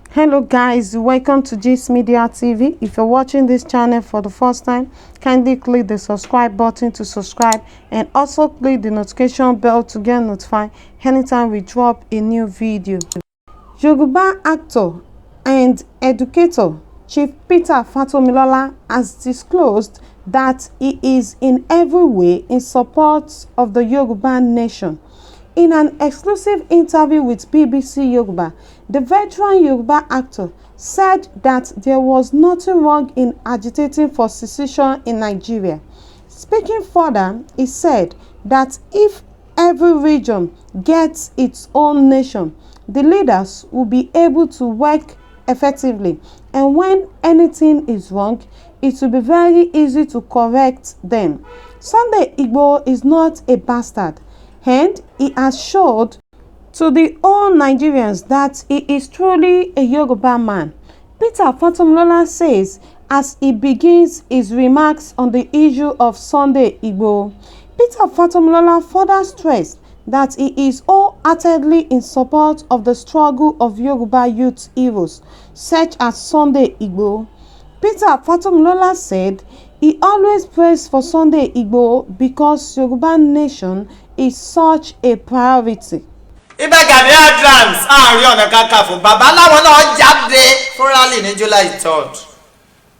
Hello guys, welcome to Gist Media TV. If you're watching this channel for the first time, kindly click the subscribe button to subscribe and also click the notification bell to get notified anytime we drop a new video. Yoruba actor and educator Chief Peter Fatomilola has disclosed that he is in every way in support of the Yoruba nation. In an exclusive interview with BBC Yoruba, the veteran Yoruba actor said that there was nothing wrong in agitating for secession in Nigeria. Speaking further, he said that if every region gets its own nation, the leaders will be able to work effectively, and when anything is wrong, it will be very easy to correct them. Sunday Igboho is not a bastard, and he has showed to the whole Nigerians that he is truly a Yoruba man. Peter Fatomilola says as he begins his remarks on the issue of Sunday Igboho. Peter Fatomilola further stressed that he is wholeheartedly in support of the struggle of Yoruba youth heroes such as Sunday Igboho. Peter Fatomilola said he always prays for Sunday Igboho because Yoruba nation is such a priority. Ìbà Gani Adams, Ààrẹ Ọ̀nà Kakanfò, bàbá láwọn náà jáde fún rally ní July 3rd.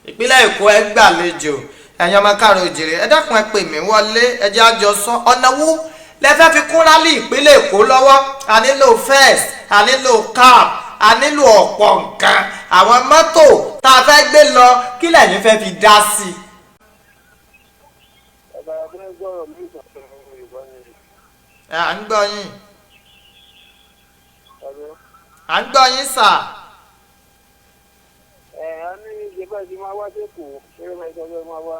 Ìpínlẹ̀ Èkó, ẹ gbàlejò. Ẹ̀yin ọmọ káàrọ̀ òjìrè, ẹ dákun, ẹ pè mí wọlé, ẹ jẹ́ àjọ sọ. Ọ̀nà wo lẹ fẹ́ fi kún rally ìpínlẹ̀ Èkó lọ́wọ́? A nílò vest, a nílò cap, a nílò ọ̀pọ̀ nǹkan, àwọn mọ́tò tá a fẹ́ gbé lọ. Kí lẹ̀yin fẹ́ fi dá sí i? Bàbá fẹ́ gbọ́rọ̀ ní ìsọ̀tún Yorùbá ni. À ń gbọ́ yín. Hello. À ń gbọ́ yín, sir. Ẹ á ní ìjọba ti máa wá sẹ́kọ̀ọ́, ṣé ẹ sọ fẹ́ máa wá?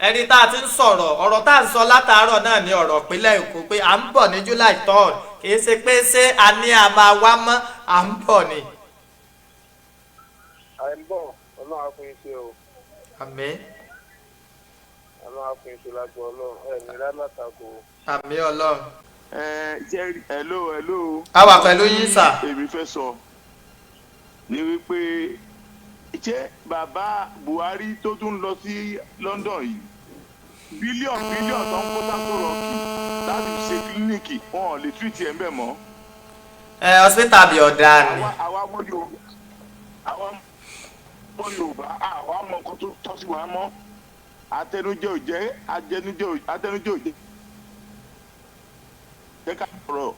Ẹni tá a ti ń sọ̀rọ̀, ọ̀rọ̀ tá a ń sọ látàárọ̀ náà ní ọ̀rọ̀ ìpínlẹ̀ Èkó, pé à ń bọ̀ ní July 3rd. Kì í ṣe pé ṣé a ní a máa wá mọ́, à ń bọ̀ ni. À ń bọ̀, Ọlọ́run á fún yín ṣe o. Àmín. Ọlọ́run á fún yín ṣe lágbo Ọlọ́run, ẹ̀ ní lálátakò. Àmín Ọlọ́run. Ẹ jẹ́, hello, hello. A wà pẹ̀lú yín, sir. Èmi fẹ́ sọ ni wípé, ṣé bàbá Buhari tó tún lọ sí London yìí, billion billion tó ń kó sÁṣọ Rock láti ṣe clinic, wọn ò lè treat ẹ̀ ń bẹ̀ mọ́? Ẹ hospital bí ọ̀dà ni. Àwa ọmọ Yorùbá, àwa mọ nǹkan tó tọ́ sí wa mọ́. Àtẹnujẹ ò jẹ́ àjẹnujẹ ò àtẹnujẹ ò jẹ́ jẹ́ ká sọ̀rọ̀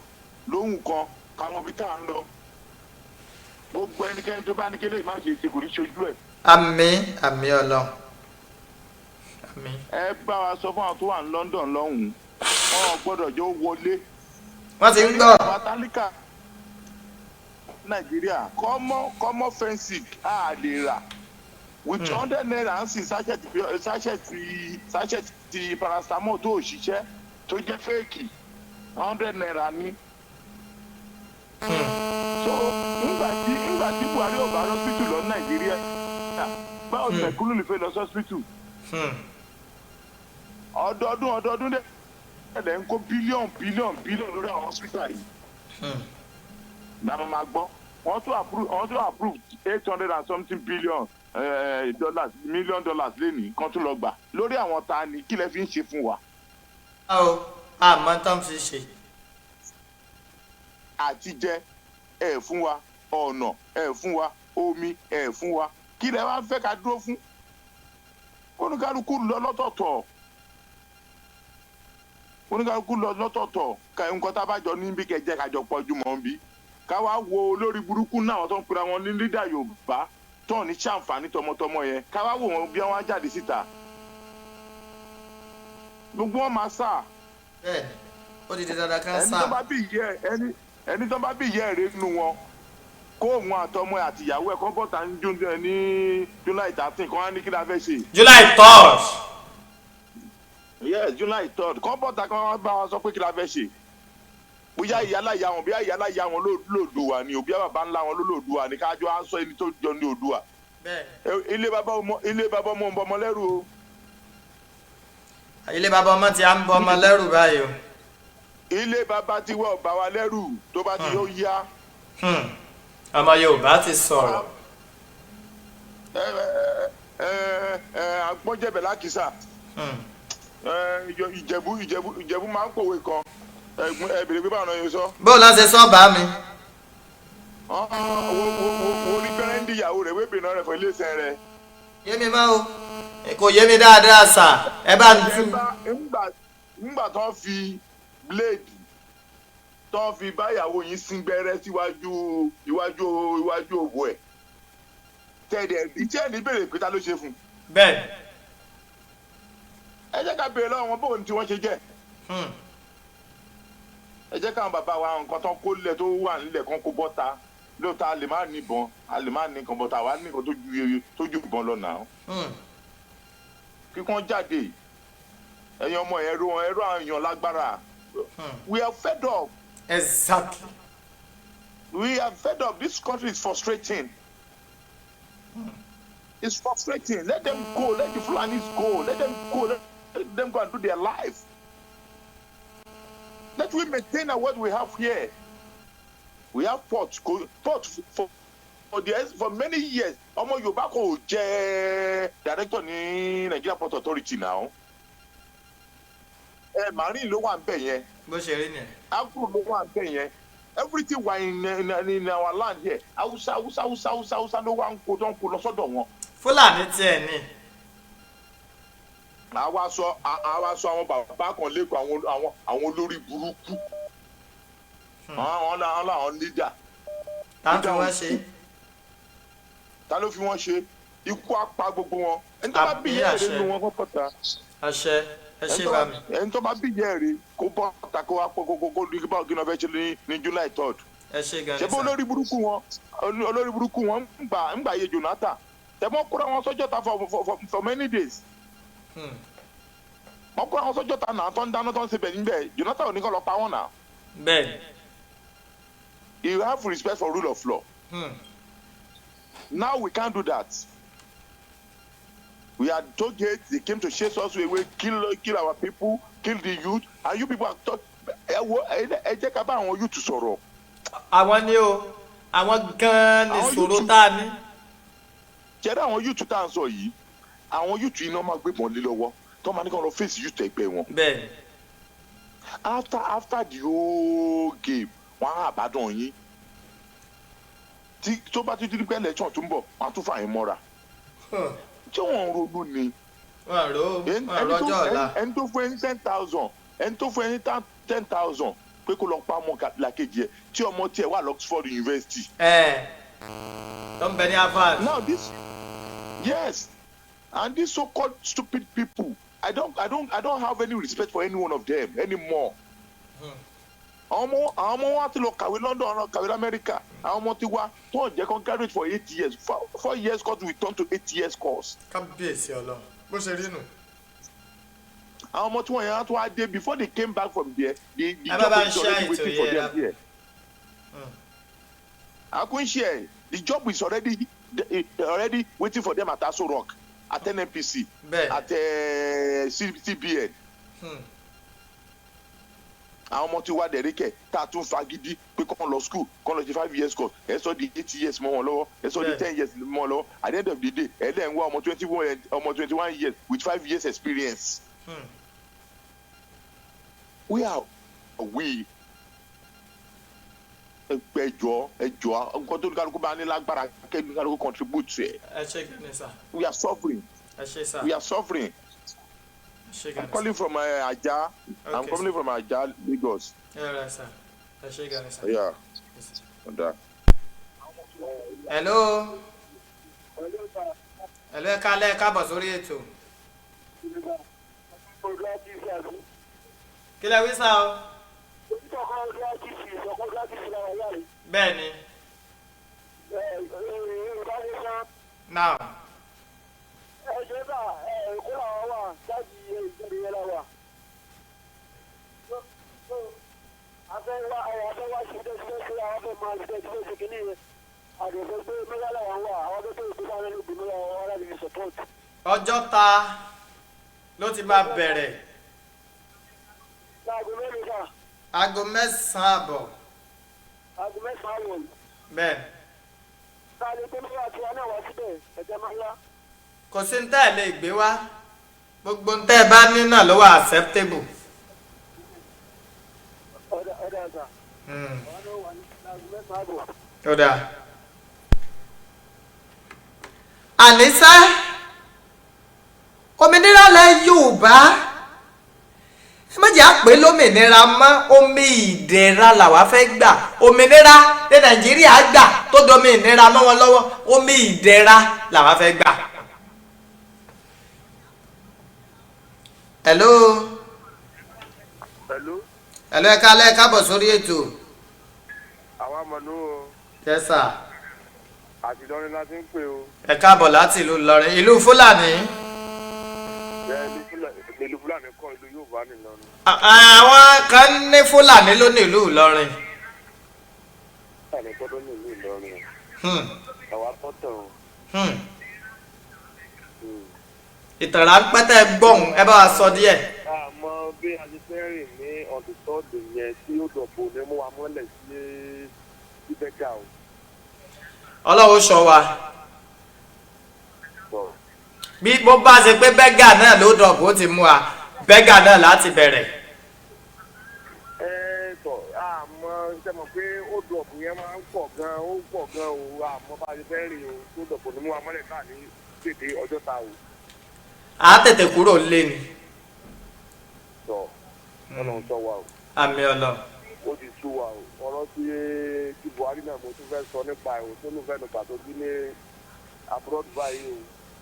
lóhùn kan káwọn bí tá à ń lọ. Gbogbo ẹnikẹ́ni tó bá ní kélé má ṣe ṣe, kò ní ṣojú ẹ̀. Àmín, àmín Ọlọ́run, àmín. Ẹ bá wa sọ fún àwọn tó wà ní London lọ́hùn-ún, wọn ò gbọ́dọ̀ jọ wọlé. Wọ́n ti ń gbọ́. Àwọn tálíkà Nàìjíríà, common common fencing a lè rà with ₦100 ń sìn, sachet ti paracetamol tó ò ṣiṣẹ́, tó jẹ́ fake, ₦100 ní. So nígbà tí Buhari ò bá hospital lọ Nàìjíríà, báwo ni mẹ̀kúnnù lè fẹ́ lọ hospital? Ọdọọdún ọdọọdún dẹ̀ lẹ́ ń kó billion billion billion lórí àwọn hospital yìí. Náà máa gbọ́, wọ́n tún approve 800 and something billion dollars, million dollars lẹ́nìí kan tún lọ gbà lórí àwọn ta ni. Kí lẹ fi ń ṣe fún wa? Báwo, àmọ́ tán fi ṣe. Àti jẹ ẹ fún wa, ọ̀nà ẹ fún wa, omi ẹ fún wa, kí lẹ wá fẹ́ ká dúró fún? Oníkálukú lọ lọ́tọ̀ọ̀tọ̀, oníkálukú lọ lọ́tọ̀ọ̀tọ̀. Ká nǹkan tá a bá jọ níbi kẹjẹ kájọ pọ̀jù mọ́ nbí, ká wá wo olórí burúkú náà, àwọn tó ń pera wọn ní leader Yorùbá tó ní ṣàǹfààní tọmọtọmọ yẹn, ká wá wò wọn bí wọn á jáde síta, gbogbo wọn máa sà. Bẹ́ẹ̀ni, ó di dandan kan Ẹni sá. tó bá bí ìyẹ́ ẹni tó bá bí ìyẹ́ rẹ̀ nínú wọn, kó òun àtọmọ ẹ̀ àtìyàwó ẹ̀ kọ́ bọ́ta ní June, ní July 13, kọ́ wá ní kí la fẹ́ ṣe. July 3rd. Yes, July 3rd, kọ́ bọ́ta, kọ́ wá bá wa sọ pé kí la fẹ́ ṣe. Bóyá ìyálà ìyá wọn, bóyá ìyálà ìyá wọn ló lòdùwà ni o, bóyá bàbá ńlá wọn ló lòdùwà ni, kájọ á sọ ẹni tó jọ ní Òdùwà. Ilé bàbá ọmọ, ilé bàbá ọmọ ń bọmọ lẹ́rù o. Ilé bàbá ọmọ ti à ń bọ ọmọ lẹ́rù báyìí o. Ilé bàbá tí wọ́n bá wa lẹ́rù tó bá ti yóò yá. Ọmọ Yorùbá ti sọ̀rọ̀. Ẹ ẹ ẹ agbọ́njẹ̀bẹ̀ lákìsà. Ìjẹ̀bú Ìjẹ̀bú Ìjẹ̀bú máa ń pòwe kan, ẹ bèrè pé báwọn náà yóò sọ. Bó lọ́n ṣe sọ bá mi. Wo wo wo wo ní bẹ́rẹ́ndì ìyàwó rẹ̀ wébìnrin náà rẹ̀ fún iléeṣẹ́ rẹ̀. Yé mi mọ́ o, kò yé mi dáadáa sà, ẹ bá ń tú. Ńgbà tán fi blade tán fi báyàwó yín sín gbẹ́rẹ́ síwájú iwájú iwájú òbò ẹ̀ tẹ̀dẹ̀ ìtẹ́ ní bèrè pé ta ló ṣe fún un. Bẹ́ẹ̀. Ẹ jẹ́ ká béèrè lọ́wọ́ wọn bóun tí wọ́n ṣe jẹ́. Ẹ jẹ́ káwọn bàbá wa nǹkan tán kó lẹ̀ tó wà nílẹ̀ kan kó bọ́ta. Lóòótọ́, a lè má níbọn, a lè má ní nǹkan bọ́ta, àwa ní nǹkan tó ju ìbọn lọ náà. Kíkọ́ jáde, ẹ̀yin ọmọ ẹ̀rọ ẹ̀rọ àwọn èèyàn lágbára. We are fed up. We are fed up. This country is frustrating. It's frustrating. Let them go. Let the Fulanis go. Let them go. Let them go and do their life. Let we maintain what we have here. We have port port for many years. Ọmọ Yorùbá kò jẹ́ director ní Nigeria Port Authority now. Ẹ marine ló wà ń bẹ̀ yẹn. Bó ṣe rí nìyẹn. Agro ló wà ń bẹ̀ yẹn. Everything wà in our land here. Hausa, Hausa, Hausa, Hausa, Hausa ló wà ń kó tó ń kó lọ sọ́dọ̀ wọn. Fúlàní tiẹ̀ ní. Àwa sọ àwọn bàbá kan lẹ́kọ̀ọ́, àwọn olórí burúkú. Àwọn làwọn leader. Tá ń fi wọ́n ṣe. Ta ló fi wọ́n ṣe? Ikú á pa gbogbo wọn. Ẹni tó bá bí Àmín, yẹ́ àṣẹ. èrè nínú wọn kó bọ́ta. Àṣẹ, ẹ ṣe bá mi. Ẹni tó bá bí yẹ́ èrè kó bọ́ta, kó wá pọ̀ kó ní báwo kí ni wọ́n fẹ́ ṣe ní July 3rd. Ẹ ṣe gan Ṣé ni bó sà. Olórí burúkú wọn ń gbà yé Jonathan tẹ̀mọ́ kóra wọn sọ́jọ́ ta for many days. Wọ́n kóra wọn sọ́jọ́ ta náà tó ń dáná tó ń sebẹ̀ níbẹ̀. Jonathan ò ní kọ́ lọ pa wọ́n náà. Bẹ́ẹ̀. You have respect for rule of law. Now we can't do that. We are toll gate. They came to chase us away, kill our people, kill the youth, and you people are talk. Ẹ wo, ẹ jẹ́ ká bá àwọn youth sọ̀rọ̀. Àwọn ni o, àwọn gan-an ni Àwọn ìṣòro youth. tá a ní. Jẹ́rẹ́ àwọn youth tá à ń sọ yìí, àwọn youth iná máa gbébọn lé lọ́wọ́ tó máa ní kí wọ́n lọ face youth ẹgbẹ́ wọn. Bẹ́ẹ̀. After the whole game, wọ́n á àbádọ́n yín. Tí tó bá tún di pé election tó ń bọ̀, wọ́n á tún fà yín mọ́ra. Ṣé wọ́n ń ronú ni? Wọ́n rò ó, wọ́n rò ọjọ́ ọ̀la. Ẹni tó fún ẹni 10,000, ẹni tó fún ẹni 10,000 pé kó lọ pa ọmọ làkejì ẹ, tí ọmọ tiẹ̀ wà l'Oxford University. Ẹ tó ń bẹ ní Harvard. Now this, yes, and these so-called stupid people, I don't have any respect for any one of them anymore. Àwọn ọmọ wa ti lọ kàwé London, lọ kàwé lamẹ́ríkà. Àwọn ọmọ ti wá tó ń jẹ́ kó graduate for 8 years, 4 years course will turn to 8 years course. Kábíyèsí Ọlọ́run, bó ṣe rí nù. Àwọn ọmọ tí wọ́n yẹn á tún wá dé, before they came back from there, the Ẹ bá job bá is ń already share waiting ètò for yẹn, them here. I couldn't share. The job is already waiting for them at Aso Rock, at NNPC, at CBN. Àwọn ọmọ tí wá dẹ̀ríkẹ̀ tá a tún fagídí pé kán lọ school, kán lọ ṣe 5 years course, ẹ sọ di 8 years mọ́ wọn lọ́wọ́, ẹ sọ di 10 years mọ́ wọn lọ́wọ́. At the end of the day, ẹ lẹ́ ń wá ọmọ 21 years with 5 years experience. We are we ẹjọ ẹjọ, nǹkan tó ní kálukú bá ní lágbára kẹ́ni kálukú contribute ẹ. Ẹ ṣe gan ni sà. We are suffering. Ẹ ṣe sà. We are suffering. Ẹ ṣe gan I'm ni sà. calling from Ajah. I'm calling from Ajah, Lagos. Ẹ rẹ sà, ẹ ṣe gan ni sà. Yeah. Yes, sir. Ọ̀dà. Hello, hello, ẹ kálẹ́, ẹ káàbọ̀ sórí ètò. Kí lẹ wí sá o? Bẹ́ẹ̀ ni. Now. Ẹjọ́ bá ẹ kó làwọn wà jáde ìjọba yẹn la wà. Afẹ́ wá afẹ́ wá ṣiṣẹ́ ṣiṣẹ́ ṣe àwọn afẹ́ máa ṣiṣẹ́ ṣiṣẹ́ ṣe kínní yẹn. Àdìsẹ́ pé mẹ́ta làwọn wà, àwọn akẹ́kọ̀ọ́ ìgbésẹ̀ àwọn ẹni gbìmọ̀ làwọn wà láti fi support. Ọjọ́ ta ló ti máa bẹ̀rẹ̀? Láago mélòó sà? Aago 9:30. Aago 9:30. Bẹ́ẹ̀. Ká lè gbé mẹ́wàá tiwa náà wá síbẹ̀, ẹ̀jẹ̀ máa yá. Kò sí ní tẹ́ ẹ̀ lè gbé wá, gbogbo ní tẹ́ ẹ bá ní náà ló wà acceptable. Ọ̀dà ọ̀dà sà. Àwọn náà wà ní aago 9:30. Ó dáa. Àníṣe òmìnira lẹ Yorùbá, ẹ má jẹ́ àpè lómìnira mọ́, omi ìdẹ̀ra làwa fẹ́ gbà. Òmìnira ní Nàìjíríà gbà tó domi ìnira mọ́ wọn lọ́wọ́, omi ìdẹ̀ra làwa fẹ́ gbà. Hello. Pẹ̀lú. Hello, ẹ kálẹ́, ẹ káàbọ̀ sórí ètò. Àwa mọ̀nú o. Yes sir. Àti Ìlọrin la ti ń pè o. Ẹ káàbọ̀ láti ìlú Ìlọrin, ìlú Fúlàní. Bẹ́ẹ̀ ni, ìlú Fúlàní kọ́, ìlú Yorùbá nìlọrin. Àwọn kan ní Fúlàní ló ní ìlú Ìlọrin. Fúlàní kọ́ ló ní ìlú Ìlọrin o. Àwa tọ́tàn o. Ìtàn ráńpẹ́ tẹ́ ẹ gbọ́hùn, ẹ bá wa sọ díẹ̀. A mọ bí a ti fẹ́ rìn ní ọdún tọ́ọ̀dù yẹn tí ó dọ̀bò ní mú wa mọ́lẹ̀ sí síbẹ̀gà o. Ọlọ́run ṣọ́ wa. Bọ̀. Bí bó bá ṣe pé bẹ́gà náà ló dọ̀bù ó ti mú wa, bẹ́gà náà láti bẹ̀rẹ̀. Ẹ tọ̀, a mọ ṣe mọ̀ pé ó dọ̀bù yẹn máa ń pọ̀ gan, ó pọ̀ gan o. A mọ bá a ti fẹ́ rìn o tó dọ̀bù ní mú wa mọ́lẹ̀ náà ní tètè ọjọ́ ta o. À á tètè kúrò lé ni. Tọ̀, Ọlọ́run sọ wa o. Àmì Ọlọ́run. Ó ti sú wa o. Ọ̀rọ̀ tí Buhari náà mo tún fẹ́ sọ nípa ẹ̀ o, tó ló fẹ́ lọ gbà tó bí ní abroad báyìí o.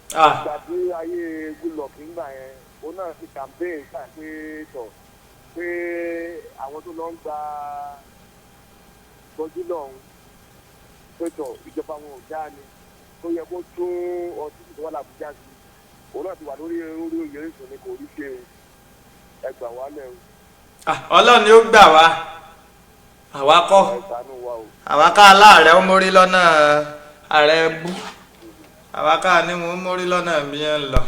Ìgbà tí ayé Goodluck ńgbà yẹn, òun náà ti campaign gbà pé tọ̀ pé àwọn tó lọ ń gba tọ́jú lọ́hùn pé tọ̀ ìjọba wọn ò dáa ni, tó yẹ kó tún ọtí tó wà l'Àbújá sí. Òun náà ti wà lórí orí oyè ìsìn ni kò rí ṣe o. Ẹ gbà wálẹ̀ o. Ọlọ́run ni ó gbà wá, àwa kọ́. Ẹ ṣàánú wa o. Àwa ká aláàrẹ ó mórí lọ́nà ààrẹ bú, àwa ká ní mo mórí lọ́nà bí ẹ ń lọ.